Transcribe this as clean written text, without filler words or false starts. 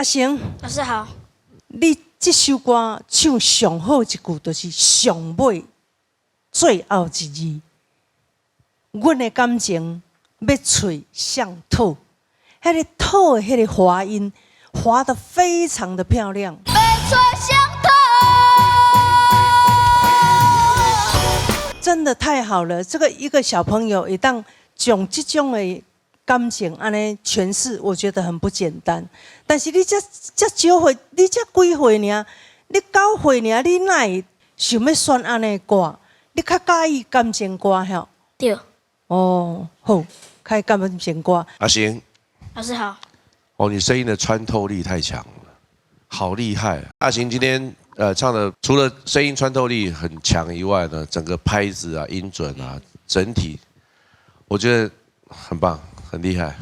成，老師好。你這首歌唱上好一句，就是上尾最後一字。阮的感情欲揣誰討，彼个討的彼个滑音滑得非常的漂亮。欲揣誰討。真的太好了！這個一個小朋友會當將這種的感情按呢詮釋，我覺得很不簡單。但是你這這少歲，你才幾歲爾？你9歲爾，你哪會想欲選按呢歌？你較佮意感情歌吼？對。哦，好，較感情歌。阿行，老師好。哦，你聲音的穿透力太強了，好厲害！阿行今天唱的除了聲音穿透力很強以外呢，整個拍子啊、音準啊，整體我覺得很棒，很厲害。